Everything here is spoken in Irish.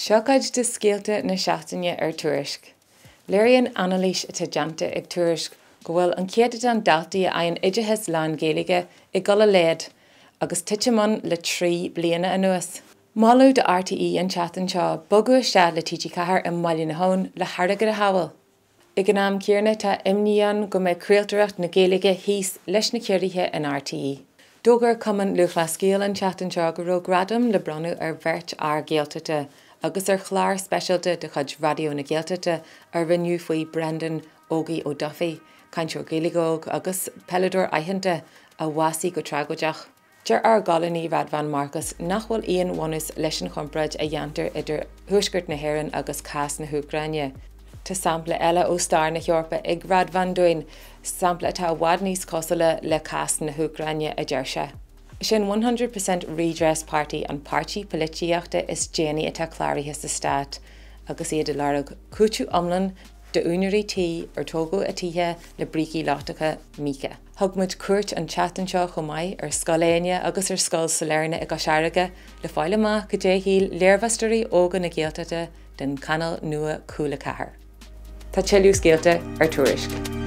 Seo cuid de scéalta na seachtaine ar Tuairisc. Léiríonn anailís atá déanta ag Tuairisc go bhfuil an céatadán daltaí a fhaigheann oideachas lán-Ghaeilge ag dul i laghad agus titim ann le 3 bliana anuas. Moladh do RTÉ an tseachtain seo bogadh isteach le TG4 i mBaile na hAbhann le hairgead a shábháil. Ag an am céanna tá imní ann go mbeidh craoltóireacht na Gaeilge thíos leis na ciorruithe in RTÉ. D'fhógair Cumann Lúthchleas Gael an tseachtain seo go raibh gradam le bronnadh ar bheirt fhear Gaeltachta agus ar chlár speisialta de chuid Raidió na Gaeltachta a rinneadh faoi Brendan 'Ógie' Ó Dufaigh, cainteoir Gaeilge óg agus peileadóir aitheanta a bhásaigh go tragóideach. Deir ár gcolúnaí Radvan Markus nach bhfuil aon bhunús leis an chomparáid a dhéantar idir Thuaisceart na hÉireann agus cás na hÚcráine. Tá sampla eile ó stair na hEorpa ag Radvan dúinn, sampla atá i bhfad níos cosúla le cás na hÚcráine, a deir sé. Is é an 100% Redress Party an páirtí polaitíochta is déanaí atá cláraithe sa stát agus iad ag lorg cúiteamh iomlán d'úinéirí tí ar tógadh a dtithe le brící lochtacha míoca. Thug muid cuairt an tseachtain seo chomh maith ar Scoil Éinne agus ar Scoil Sailearna i gCois Fharraige le fáil amach cad é a shíl léirmheastóirí óga na Gaeltachta den chainéal nua Cúla 4. Tá tuilleadh scéalta ar Tuairisc.